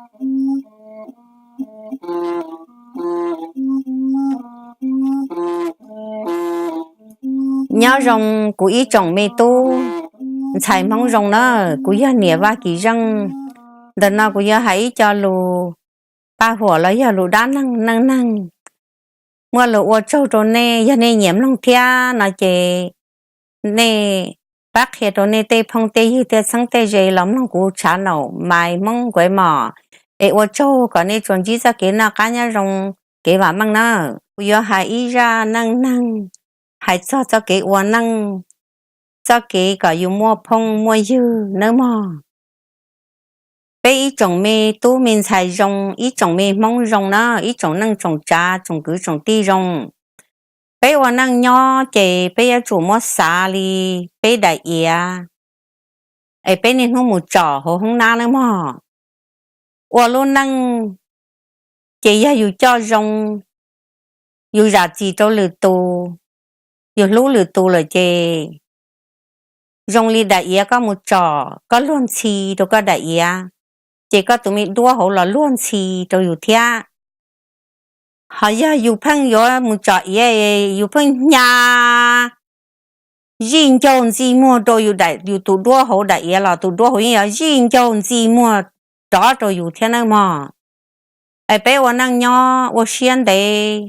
Nyob zoo kuv ib tsoom me tub ntxhais Hmoob zoo na, kuv yog niam Vaj Kim Zeej. Ntawm no kuv yuav hais ib co lus paj huam los yog lus dab neeg neej neeg, muaj lus ua tsaug rau nej. Yog nej nyiam mloog thiab no ces nej pab qhia rau nej tej phooj tej ywg tej txheeb tej ze los mloog kuv tshav naum mais Hmoob nkuav mos. Es ua tsaug kom nej tsuas ntsib txoj kev noj qab nyob zoo, kev vam meej na. Kuv yuav hais ib zaj neej neeg hais txog txoj kev ua neej, txoj kev kom yus muaj phooj muaj ywg nawb mog. Peb ib tsoom me tub me ntxhais zoo, ib tsoom me Hmoob zoo na, ib tsoom neej tsoom tsav tsoom kwv tsoom tij zoo. Peb ua neej nyob ces peb yuav tsum muab xav li peb daim iav, es peb niaj hnub mus tsom hauv hoob nab nawb mog. Ua lub neej ces yog yus coj zoo, yus zam txim rau lwm tus, yus hlub lwm tus lawm ces zoo li daim iav koj mus tsom, koj luag ntxhi rau koj daim iav, ces koj tus me duab hauv los luag ntxhi rau yus thiab. Ho yog yus pheej yuav mus tsom iav, yus pheej hnya zij ncaug ntxi muag rau yus tus duab hauv daim iav los tus duab hauv yeej yuav zij ncaug ntxi muag rov rau yus thiab nawb mog. Es peb ua neej nyob ua siab ntev,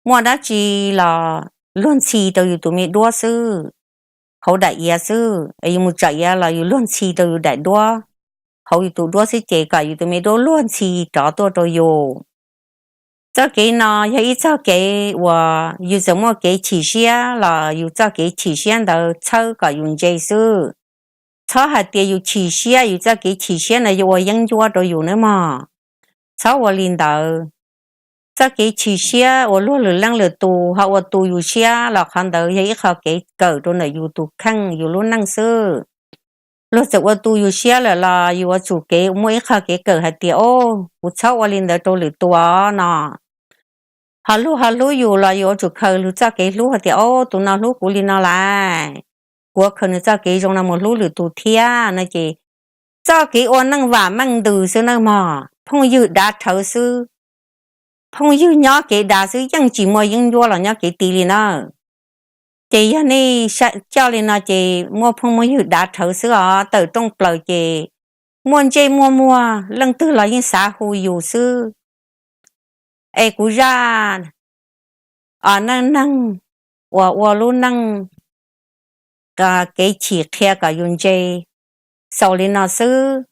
muaj dab tsi los luag ntxhi rau yus tus me duab xwb, hauv daim iav xwb. Es yus mus tsom iav los yus luag ntxhi rau yus daim duab, hauv yus tus duab xwb ces kom yus tus me duab luag ntxhi rov tuaj rau yus. Txoj kev no yog ib txoj kev uas yus txawm muaj kev chim siab los yus txoj kev chim siab ntawd txhawb kom yus ntse xwb. Txhob hais tias yus chim siab, yus txoj kev chim siab ntawd yuav ua yeeb ncuab rau yus nawb mog. Txhob ua li ntawd. Txoj kev chim siab uas luag lwm leej lwm tus ho ua tu yus siab los qhov ntawd yog ib qho kev kawm rau ntawm yus tus kheej yus lub neej xwb. Luag txawm ua tu yus siab lawm los yus yuav tsum kev muaj ib qho kev kawm hais tias, o, kuv txhob ua li ntawd rau lwm tus os no. Ho luag ho hlub yus los yus yuav tsum khaws lwm txoj kev hlub hais tias, o, tus no hlub kuv li no lawm, kuv yuav khaws nws txoj kev zoo no mus hlub lwm tus thiab no ces txoj kev ua neej vam meej ntws xwb nawb mog. Phooj ywg dav rhawv xwb, phooj ywg nyob kev dav xwb, yeej tsis muaj yeeb ncuab los nyob kev ti li na. Ces yog nej coj li no ces muaj phooj muaj ywg dav rhawv xwb os, tawm rooj plaws ces muaj ntsej muaj muag leej twg los yeej xav hu yus xwb. Es kuv zaj neej neeg uas ua lub neej kev chim qhia kom yus ntse xaus li no xwb.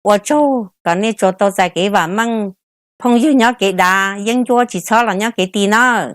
Ua tsaug kom nej tsuas tau txais kev vam meej, phooj ywg nyob kev dav, yeeb ncuab tsis txhob los nyob kev ti nawb.